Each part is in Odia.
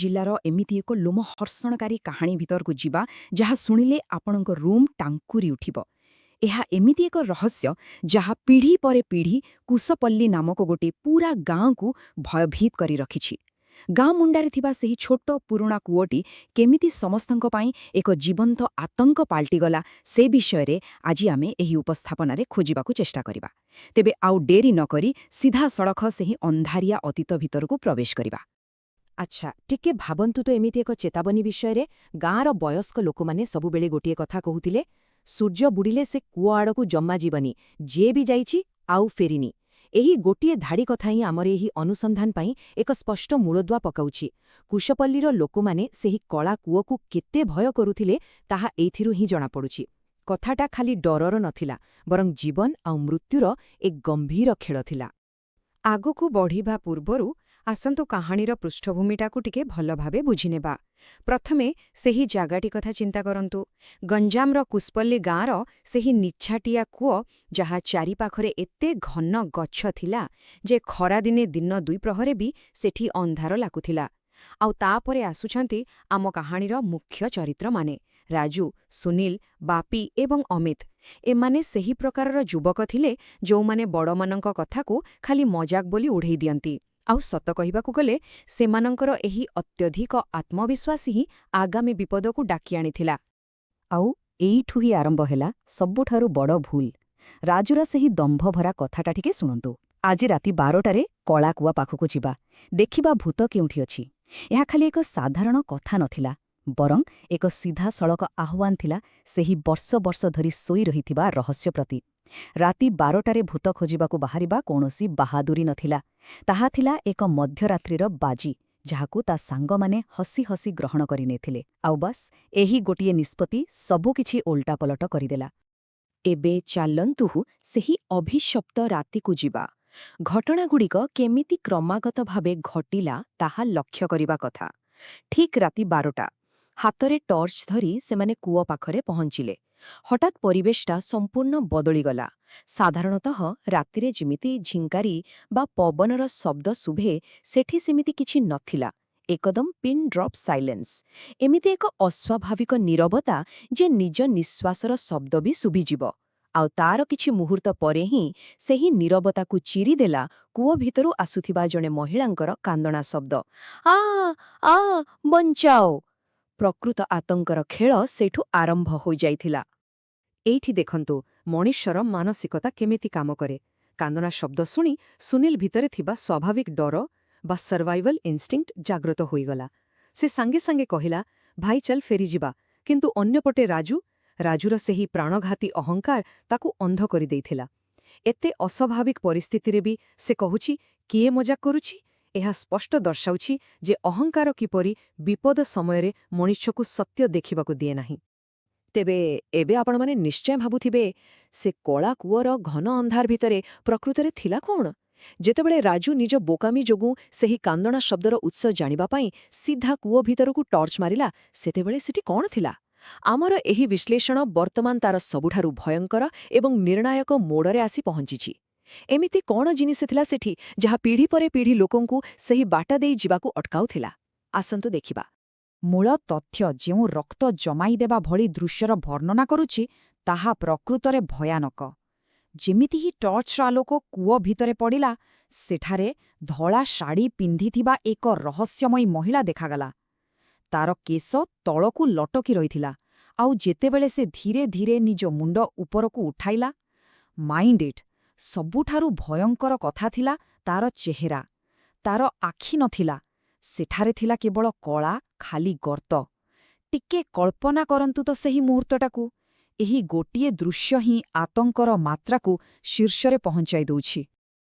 ଜିଲ୍ଲାର ଏମିତି ଏକ ଲୋମହର୍ଷଣକାରୀ କାହାଣୀ ଭିତରକୁ ଯିବା, ଯାହା ଶୁଣିଲେ ଆପଣଙ୍କ ରୋମ ଟାଙ୍କୁରି ଉଠିବ। ଏହା ଏମିତି ଏକ ରହସ୍ୟ ଯାହା ପିଢ଼ି ପରେ ପିଢ଼ି କୁଶପଲ୍ଲୀ ନାମକ ଗୋଟିଏ ପୁରା ଗାଁକୁ ଭୟଭୀତ କରି ରଖିଛି। ଗାଁ ମୁଣ୍ଡାରେ ଥିବା ସେହି ଛୋଟ ପୁରୁଣା କୂଅଟି କେମିତି ସମସ୍ତଙ୍କ ପାଇଁ ଏକ ଜୀବନ୍ତ ଆତଙ୍କ ପାଲଟିଗଲା, ସେ ବିଷୟରେ ଆଜି ଆମେ ଏହି ଉପସ୍ଥାପନାରେ ଖୋଜିବାକୁ ଚେଷ୍ଟା କରିବା। ତେବେ ଆଉ ଡେରି ନକରି ସିଧାସଳଖ ସେହି ଅନ୍ଧାରିଆ ଅତୀତ ଭିତରକୁ ପ୍ରବେଶ କରିବା। ଆଚ୍ଛା, ଟିକେ ଭାବନ୍ତୁ ତ ଏମିତି ଏକ ଚେତାବନୀ ବିଷୟରେ। ଗାଁର ବୟସ୍କ ଲୋକମାନେ ସବୁବେଳେ ଗୋଟିଏ କଥା କହୁଥିଲେ, ସୂର୍ଯ୍ୟ ବୁଡ଼ିଲେ ସେ କୂଅ ଆଡ଼କୁ ଜମା ଯିବନି, ଯିଏ ବି ଯାଇଛି ଆଉ ଫେରିନି। ଏହି ଗୋଟିଏ ଧାଡ଼ି କଥା ହିଁ ଆମର ଏହି ଅନୁସନ୍ଧାନ ପାଇଁ ଏକ ସ୍ପଷ୍ଟ ମୂଳଦୁଆ ପକାଉଛି। କୁଶପଲ୍ଲୀର ଲୋକମାନେ ସେହି କଳା କୂଅକୁ କେତେ ଭୟ କରୁଥିଲେ, ତାହା ଏଇଥିରୁ ହିଁ ଜଣାପଡ଼ୁଛି। କଥାଟା ଖାଲି ଡରର ନଥିଲା, ବରଂ ଜୀବନ ଆଉ ମୃତ୍ୟୁର ଏକ ଗମ୍ଭୀର ଖେଳ ଥିଲା। ଆଗକୁ ବଢ଼ିବା ପୂର୍ବରୁ ଆସନ୍ତୁ କାହାଣୀର ପୃଷ୍ଠଭୂମିଟାକୁ ଟିକେ ଭଲ ଭାବେ ବୁଝିନେବା। ପ୍ରଥମେ ସେହି ଜାଗାଟି କଥା ଚିନ୍ତା କରନ୍ତୁ। ଗଞ୍ଜାମର କୁଶପଲ୍ଲୀ ଗାଁର ସେହି ନିଛାଟିଆ କୂଅ, ଯାହା ଚାରିପାଖରେ ଏତେ ଘନ ଗଛ ଥିଲା ଯେ ଖରାଦିନେ ଦିନ ଦ୍ୱିପ୍ରହରେ ବି ସେଠି ଅନ୍ଧାର ଲାଗୁଥିଲା। ଆଉ ତାପରେ ଆସୁଛନ୍ତି ଆମ କାହାଣୀର ମୁଖ୍ୟ ଚରିତ୍ରମାନେ, ରାଜୁ, ସୁନୀଲ, ବାପି ଏବଂ ଅମିତ। ଏମାନେ ସେହି ପ୍ରକାରର ଯୁବକ ଥିଲେ ଯେଉଁମାନେ ବଡ଼ମାନଙ୍କ କଥାକୁ ଖାଲି ମଜାକ ବୋଲି ଉଢ଼େଇ ଦିଅନ୍ତି। ଆଉ ସତ କହିବାକୁ ଗଲେ, ସେମାନଙ୍କର ଏହି ଅତ୍ୟଧିକ ଆତ୍ମବିଶ୍ୱାସ ହିଁ ଆଗାମୀ ବିପଦକୁ ଡାକି ଆଣିଥିଲା। ଆଉ ଏଇଠୁ ହିଁ ଆରମ୍ଭ ହେଲା ସବୁଠାରୁ ବଡ଼ ଭୁଲ। ରାଜୁର ସେହି ଦମ୍ଭଭରା କଥାଟା ଟିକେ ଶୁଣନ୍ତୁ, "ଆଜି ରାତି 12ଟାରେ କଳାକୁଆ ପାଖକୁ ଯିବା, ଦେଖିବା ଭୂତ କେଉଁଠି ଅଛି।" ଏହା ଖାଲି ଏକ ସାଧାରଣ କଥା ନଥିଲା, ବରଂ ଏକ ସିଧାସଳଖ ଆହ୍ୱାନ ଥିଲା ସେହି ବର୍ଷ ବର୍ଷ ଧରି ଶୋଇ ରହିଥିବା ରହସ୍ୟ ପ୍ରତି। ରାତି 12ଟାରେ ଭୂତ ଖୋଜିବାକୁ ବାହାରିବା କୌଣସି ବାହାଦୁରୀ ନଥିଲା। ତାହା ଥିଲା ଏକ ମଧ୍ୟରାତ୍ରିର ବାଜି, ଯାହାକୁ ତା ସାଙ୍ଗମାନେ ହସି ହସି ଗ୍ରହଣ କରିନେଇଥିଲେ। ଆଉ ବାସ୍, ଏହି ଗୋଟିଏ ନିଷ୍ପତ୍ତି ସବୁକିଛି ଓଲଟାପଲଟ କରିଦେଲା। ଏବେ ଚାଲନ୍ତୁ ସେହି ଅଭିଶପ୍ତ ରାତିକୁ ଯିବା। ଘଟଣାଗୁଡ଼ିକ କେମିତି କ୍ରମାଗତ ଭାବେ ଘଟିଲା, ତାହା ଲକ୍ଷ୍ୟ କରିବା କଥା। ଠିକ୍ ରାତି 12ଟା। ହାତରେ ଟର୍ଚ୍ଚ ଧରି ସେମାନେ କୂଅ ପାଖରେ ପହଞ୍ଚିଲେ। ହଠାତ୍ ପରିବେଶଟା ସମ୍ପୂର୍ଣ୍ଣ ବଦଳିଗଲା। ସାଧାରଣତଃ ରାତିରେ ଯେମିତି ଝିଙ୍କାରି ବା ପବନର ଶବ୍ଦ ଶୁଭେ, ସେଠି ସେମିତି କିଛି ନଥିଲା। ଏକଦମ ପିନ୍ ଡ୍ରପ୍ ସାଇଲେନ୍ସ। ଏମିତି ଏକ ଅସ୍ୱାଭାବିକ ନୀରବତା ଯେ ନିଜ ନିଶ୍ୱାସର ଶବ୍ଦ ବି ଶୁଭିଯିବ। ଆଉ ତାର କିଛି ମୁହୂର୍ତ୍ତ ପରେ ହିଁ ସେହି ନୀରବତାକୁ ଚିରିଦେଲା କୂଅ ଭିତରୁ ଆସୁଥିବା ଜଣେ ମହିଳାଙ୍କର କାନ୍ଦଣା ଶବ୍ଦ, "ଆ, ଆ, ବଞ୍ଚାଓ!" ପ୍ରକୃତ ଆତଙ୍କର ଖେଳ ସେଇଠୁ ଆରମ୍ଭ ହୋଇଯାଇଥିଲା। ଏଇଠି ଦେଖନ୍ତୁ ମଣିଷର ମାନସିକତା କେମିତି କାମ କରେ। କାନ୍ଦଣା ଶବ୍ଦ ଶୁଣି ସୁନୀଲ ଭିତରେ ଥିବା ସ୍ୱାଭାବିକ ଡର ବା ସର୍ଭାଇଭାଲ ଇନଷ୍ଟିଙ୍କ୍ଟ ଜାଗ୍ରତ ହୋଇଗଲା। ସେ ସାଙ୍ଗେ ସାଙ୍ଗେ କହିଲା, "ଭାଇ, ଚାଲ ଫେରିଯିବା।" କିନ୍ତୁ ଅନ୍ୟପଟେ ରାଜୁର ସେହି ପ୍ରାଣଘାତୀ ଅହଙ୍କାର ତାକୁ ଅନ୍ଧ କରିଦେଇଥିଲା। ଏତେ ଅସ୍ୱାଭାବିକ ପରିସ୍ଥିତିରେ ବି ସେ କହୁଛି, "କିଏ ମଜାକ କରୁଛି?" ଏହା ସ୍ପଷ୍ଟ ଦର୍ଶାଉଛି ଯେ ଅହଙ୍କାର କିପରି ବିପଦ ସମୟରେ ମଣିଷକୁ ସତ୍ୟ ଦେଖିବାକୁ ଦିଏ ନାହିଁ। ତେବେ ଏବେ ଆପଣମାନେ ନିଶ୍ଚୟ ଭାବୁଥିବେ, ସେ କଳା କୂଅର ଘନ ଅନ୍ଧାର ଭିତରେ ପ୍ରକୃତରେ ଥିଲା କ'ଣ? ଯେତେବେଳେ ରାଜୁ ନିଜ ବୋକାମି ଯୋଗୁଁ ସେହି କାନ୍ଦଣା ଶବ୍ଦର ଉତ୍ସ ଜାଣିବା ପାଇଁ ସିଧା କୂଅ ଭିତରକୁ ଟର୍ଚ୍ଚ ମାରିଲା, ସେତେବେଳେ ସେଠି କ'ଣ ଥିଲା? ଆମର ଏହି ବିଶ୍ଳେଷଣ ବର୍ତ୍ତମାନ ତାର ସବୁଠାରୁ ଭୟଙ୍କର ଏବଂ ନିର୍ଣ୍ଣାୟକ ମୋଡ଼ରେ ଆସି ପହଞ୍ଚିଛି। ଏମିତି କ'ଣ ଜିନିଷ ଥିଲା ସେଠି, ଯାହା ପିଢ଼ି ପରେ ପିଢ଼ି ଲୋକଙ୍କୁ ସେହି ବାଟ ଦେଇ ଯିବାକୁ ଅଟକାଉଥିଲା? ଆସନ୍ତୁ ଦେଖିବା। ମୂଳ ତଥ୍ୟ ଯେଉଁ ରକ୍ତ ଜମାଇଦେବା ଭଳି ଦୃଶ୍ୟର ବର୍ଣ୍ଣନା କରୁଛି, ତାହା ପ୍ରକୃତରେ ଭୟାନକ। ଯେମିତି ହିଁ ଟର୍ଚ୍ଚର ଆଲୋକ କୂଅ ଭିତରେ ପଡ଼ିଲା, ସେଠାରେ ଧଳା ଶାଢ଼ୀ ପିନ୍ଧିଥିବା ଏକ ରହସ୍ୟମୟୀ ମହିଳା ଦେଖାଗଲା। ତାର କେଶ ତଳକୁ ଲଟକି ରହିଥିଲା। ଆଉ ଯେତେବେଳେ ସେ ଧୀରେ ଧୀରେ ନିଜ ମୁଣ୍ଡ ଉପରକୁ ଉଠାଇଲା, ମାଇଣ୍ଡ ଇଟ୍, ସବୁଠାରୁ ଭୟଙ୍କର କଥା ଥିଲା ତାର ଚେହେରା। ତାର ଆଖି ନଥିଲା। ସେଠାରେ ଥିଲା କେବଳ କଳା ଖାଲି ଗର୍ତ୍ତ। ଟିକେ କଳ୍ପନା କରନ୍ତୁ ତ ସେହି ମୁହୂର୍ତ୍ତଟାକୁ। ଏହି ଗୋଟିଏ ଦୃଶ୍ୟ ହିଁ ଆତଙ୍କର ମାତ୍ରାକୁ ଶୀର୍ଷରେ ପହଞ୍ଚାଇ ଦେଉଛି।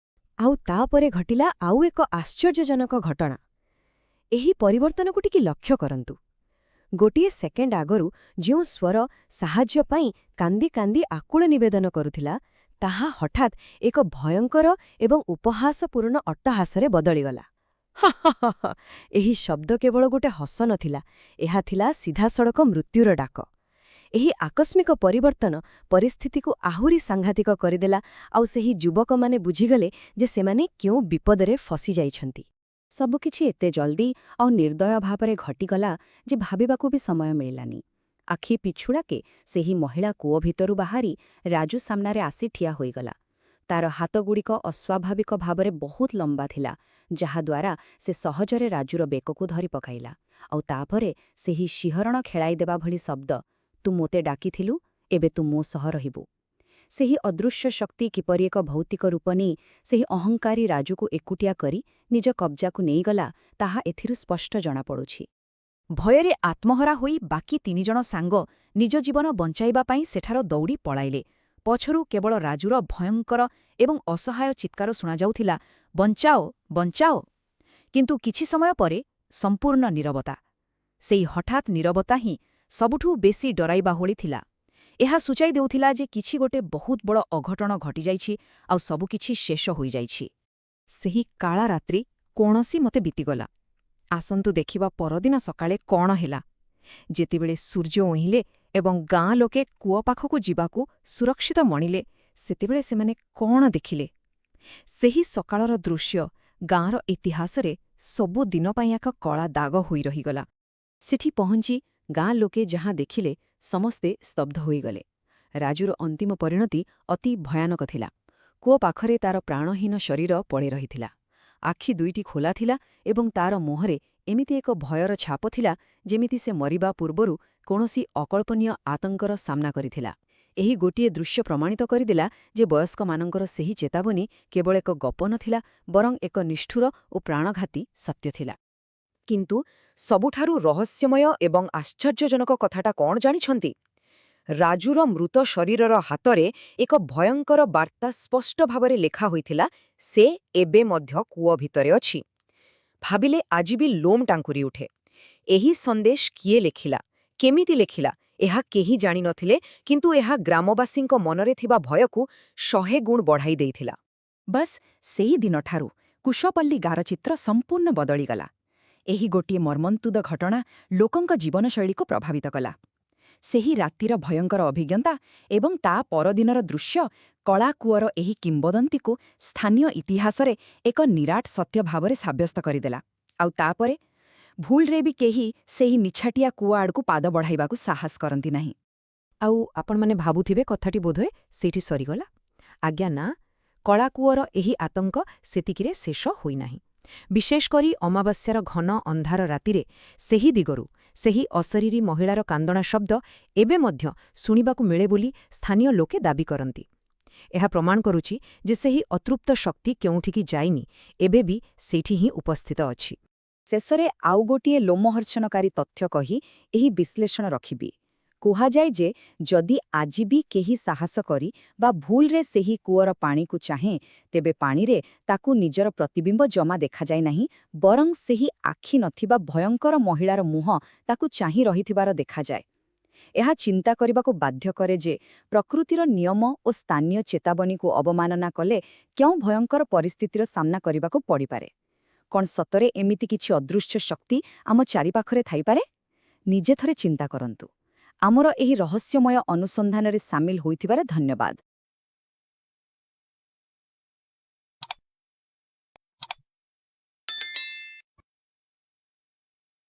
ଆଉ ତାପରେ ଘଟିଲା ଆଉ ଏକ ଆଶ୍ଚର୍ଯ୍ୟଜନକ ଘଟଣା। ଏହି ପରିବର୍ତ୍ତନକୁ ଟିକେ ଲକ୍ଷ୍ୟ କରନ୍ତୁ। ଗୋଟିଏ ସେକେଣ୍ଡ ଆଗରୁ ଯେଉଁ ସ୍ୱର ସାହାଯ୍ୟ ପାଇଁ କାନ୍ଦି କାନ୍ଦି ଆକୁଳ ନିବେଦନ କରୁଥିଲା, ତାହା ହଠାତ୍ ଏକ ଭୟଙ୍କର ଏବଂ ଉପହାସପୂର୍ଣ୍ଣ ଅଟ୍ଟହାସରେ ବଦଳିଗଲା। ହା ହା ହା ହା! ଏହି ଶବ୍ଦ କେବଳ ଗୋଟେ ହସ ନଥିଲା, ଏହା ଥିଲା ସିଧାସଳଖ ମୃତ୍ୟୁର ଡାକ। ଏହି ଆକସ୍ମିକ ପରିବର୍ତ୍ତନ ପରିସ୍ଥିତିକୁ ଆହୁରି ସାଂଘାତିକ କରିଦେଲା ଆଉ ସେହି ଯୁବକମାନେ ବୁଝିଗଲେ ଯେ ସେମାନେ କେଉଁ ବିପଦରେ ଫସି ଯାଇଛନ୍ତି। ସବୁକିଛି ଏତେ ଜଲ୍ଦି ଆଉ ନିର୍ଦ୍ଦୟ ଭାବରେ ଘଟିଗଲା ଯେ ଭାବିବାକୁ ବି ସମୟ ମିଳିଲାନି। ଆଖି ପିଛୁଳାକେ ସେହି ମହିଳା କୂଅ ଭିତରୁ ବାହାରି ରାଜୁ ସାମ୍ନାରେ ଆସି ଠିଆ ହୋଇଗଲା। ତାର ହାତଗୁଡ଼ିକ ଅସ୍ୱାଭାବିକ ଭାବରେ ବହୁତ ଲମ୍ବା ଥିଲା, ଯାହାଦ୍ୱାରା ସେ ସହଜରେ ରାଜୁର ବେକକୁ ଧରି ପକାଇଲା। ଆଉ ତାପରେ ସେହି ଶିହରଣ ଖେଳାଇଦେବା ଭଳି ଶବ୍ଦ, "ତୁ ମୋତେ ଡାକିଥିଲୁ, ଏବେ ତୁ ମୋ ସହ ରହିବୁ।" ସେହି ଅଦୃଶ୍ୟ ଶକ୍ତି କିପରି ଏକ ଭୌତିକ ରୂପ ନେଇ ସେହି ଅହଙ୍କାରୀ ରାଜୁକୁ ଏକୁଟିଆ କରି ନିଜ କବ୍ଜାକୁ ନେଇଗଲା, ତାହା ଏଥିରୁ ସ୍ପଷ୍ଟ ଜଣାପଡ଼ୁଛି। ଭୟରେ ଆତ୍ମହରା ହୋଇ ବାକି ତିନିଜଣ ସାଙ୍ଗ ନିଜ ଜୀବନ ବଞ୍ଚାଇବା ପାଇଁ ସେଠାର ଦୌଡ଼ି ପଳାଇଲେ। ପଛରୁ କେବଳ ରାଜୁର ଭୟଙ୍କର ଏବଂ ଅସହାୟ ଚିତ୍କାର ଶୁଣାଯାଉଥିଲା, "ବଞ୍ଚାଅ, ବଞ୍ଚାଅ!" କିନ୍ତୁ କିଛି ସମୟ ପରେ ସମ୍ପୂର୍ଣ୍ଣ ନୀରବତା। ସେଇ ହଠାତ୍ ନୀରବତା ହିଁ ସବୁଠୁ ବେଶୀ ଡରାଇବା ଭଳି ଥିଲା। ଏହା ସୂଚାଇ ଦେଉଥିଲା ଯେ କିଛି ଗୋଟେ ବହୁତ ବଡ଼ ଅଘଟଣ ଘଟିଯାଇଛି ଆଉ ସବୁକିଛି ଶେଷ ହୋଇଯାଇଛି। ସେହି କାଳା ରାତ୍ରି କୌଣସି ମତେ ବିତିଗଲା। ଆସନ୍ତୁ ଦେଖିବା ପରଦିନ ସକାଳେ କ'ଣ ହେଲା। ଯେତେବେଳେ ସୂର୍ଯ୍ୟ ଉଇଁଲେ ଏବଂ ଗାଁ ଲୋକେ କୂଅ ପାଖକୁ ଯିବାକୁ ସୁରକ୍ଷିତ ମଣିଲେ, ସେତେବେଳେ ସେମାନେ କ'ଣ ଦେଖିଲେ? ସେହି ସକାଳର ଦୃଶ୍ୟ ଗାଁର ଇତିହାସରେ ସବୁ ଦିନ ପାଇଁ ଏକ କଳା ଦାଗ ହୋଇ ରହିଗଲା। ସେଠି ପହଞ୍ଚି ଗାଁ ଲୋକେ ଯାହା ଦେଖିଲେ, ସମସ୍ତେ ସ୍ତବ୍ଧ ହୋଇଗଲେ। ରାଜୁର ଅନ୍ତିମ ପରିଣତି ଅତି ଭୟାନକ ଥିଲା। କୂଅ ପାଖରେ ତାର ପ୍ରାଣହୀନ ଶରୀର ପଡ଼ି ରହିଥିଲା। ଆଖି ଦୁଇଟି ଖୋଲା ଥିଲା ଏବଂ ତାର ମୁହଁରେ ଏମିତି ଏକ ଭୟର ଛାପ ଥିଲା, ଯେମିତି ସେ ମରିବା ପୂର୍ବରୁ କୌଣସି ଅକଳ୍ପନୀୟ ଆତଙ୍କର ସାମ୍ନା କରିଥିଲା। ଏହି ଗୋଟିଏ ଦୃଶ୍ୟ ପ୍ରମାଣିତ କରିଦେଲା ଯେ ବୟସ୍କମାନଙ୍କର ସେହି ଚେତାବନୀ କେବଳ ଏକ ଗପ ନଥିଲା, ବରଂ ଏକ ନିଷ୍ଠୁର ଓ ପ୍ରାଣଘାତୀ ସତ୍ୟ ଥିଲା। କିନ୍ତୁ ସବୁଠାରୁ ରହସ୍ୟମୟ ଏବଂ ଆଶ୍ଚର୍ଯ୍ୟଜନକ କଥାଟା କ'ଣ ଜାଣିଛନ୍ତି? ରାଜୁର ମୃତ ଶରୀରର ହାତରେ ଏକ ଭୟଙ୍କର ବାର୍ତ୍ତା ସ୍ପଷ୍ଟ ଭାବରେ ଲେଖା ହୋଇଥିଲା, "ସେ ଏବେ ମଧ୍ୟ କୂଅ ଭିତରେ ଅଛି।" ଭାବିଲେ ଆଜି ବି ଲୋମ ଟାଙ୍କୁରି ଉଠେ। ଏହି ସନ୍ଦେଶ କିଏ ଲେଖିଲା, କେମିତି ଲେଖିଲା, ଏହା କେହି ଜାଣିନଥିଲେ। କିନ୍ତୁ ଏହା ଗ୍ରାମବାସୀଙ୍କ ମନରେ ଥିବା ଭୟକୁ 100 ଗୁଣ ବଢ଼ାଇ ଦେଇଥିଲା। ବସ୍, ସେହି ଦିନଠାରୁ କୁଶପଲ୍ଲୀ ଗାଁର ଚିତ୍ର ସମ୍ପୂର୍ଣ୍ଣ ବଦଳିଗଲା। ଏହି ଗୋଟିଏ ମର୍ମନ୍ତୁଦ ଘଟଣା ଲୋକଙ୍କ ଜୀବନଶୈଳୀକୁ ପ୍ରଭାବିତ କଲା। ସେହି ରାତିର ଭୟଙ୍କର ଅଭିଜ୍ଞତା ଏବଂ ତା ପରଦିନର ଦୃଶ୍ୟ କଳାକୂଅର ଏହି କିମ୍ବଦନ୍ତୀକୁ ସ୍ଥାନୀୟ ଇତିହାସରେ ଏକ ନିରାଟ ସତ୍ୟ ଭାବରେ ସାବ୍ୟସ୍ତ କରିଦେଲା। ଆଉ ତାପରେ ଭୁଲରେ ବି କେହି ସେହି ନିଛାଟିଆ କୂଅ ଆଡ଼କୁ ପାଦ ବଢ଼ାଇବାକୁ ସାହସ କରନ୍ତି ନାହିଁ। ଆଉ ଆପଣମାନେ ଭାବୁଥିବେ, କଥାଟି ବୋଧହୁଏ ସେଇଠି ସରିଗଲା। ଆଜ୍ଞା ନା, କଳାକୂଅର ଏହି ଆତଙ୍କ ସେତିକିରେ ଶେଷ ହୋଇନାହିଁ। ବିଶେଷ କରି ଅମାବାସ୍ୟାର ଘନ ଅନ୍ଧାର ରାତିରେ ସେହି ଦିଗରୁ ସେହି ଅଶରୀରୀ ମହିଳାର କାନ୍ଦଣା ଶବ୍ଦ ଏବେ ମଧ୍ୟ ଶୁଣିବାକୁ ମିଳେ ବୋଲି ସ୍ଥାନୀୟ ଲୋକେ ଦାବି କରନ୍ତି। ଏହା ପ୍ରମାଣ କରୁଛି ଯେ ସେହି ଅତୃପ୍ତ ଶକ୍ତି କେଉଁଠିକି ଯାଇନି, ଏବେ ବି ସେଇଠି ହିଁ ଉପସ୍ଥିତ ଅଛି। ଶେଷରେ ଆଉ ଗୋଟିଏ ଲୋମହର୍ଷଣକାରୀ ତଥ୍ୟ କହି ଏହି ବିଶ୍ଳେଷଣ ରଖିବି। କୁହାଯାଏ ଯେ ଯଦି ଆଜି ବି କେହି ସାହସ କରି ବା ଭୁଲରେ ସେହି କୂଅର ପାଣିକୁ ଚାହେଁ, ତେବେ ପାଣିରେ ତାକୁ ନିଜର ପ୍ରତିବିମ୍ବ ଜମା ଦେଖାଯାଏ ନାହିଁ, ବରଂ ସେହି ଆଖି ନଥିବା ଭୟଙ୍କର ମହିଳାର ମୁହଁ ତାକୁ ଚାହିଁ ରହିଥିବାର ଦେଖାଯାଏ। ଏହା ଚିନ୍ତା କରିବାକୁ ବାଧ୍ୟ କରେ ଯେ ପ୍ରକୃତିର ନିୟମ ଓ ସ୍ଥାନୀୟ ଚେତାବନୀକୁ ଅବମାନନା କଲେ କେଉଁ ଭୟଙ୍କର ପରିସ୍ଥିତିର ସାମ୍ନା କରିବାକୁ ପଡ଼ିପାରେ। କ'ଣ ସତରେ ଏମିତି କିଛି ଅଦୃଶ୍ୟ ଶକ୍ତି ଆମ ଚାରିପାଖରେ ଥାଇପାରେ? ନିଜେ ଥରେ ଚିନ୍ତା କରନ୍ତୁ। ଆମର ଏହି ରହସ୍ୟମୟ ଅନୁସନ୍ଧାନରେ ସାମିଲ ହୋଇଥିବାରେ ଧନ୍ୟବାଦ।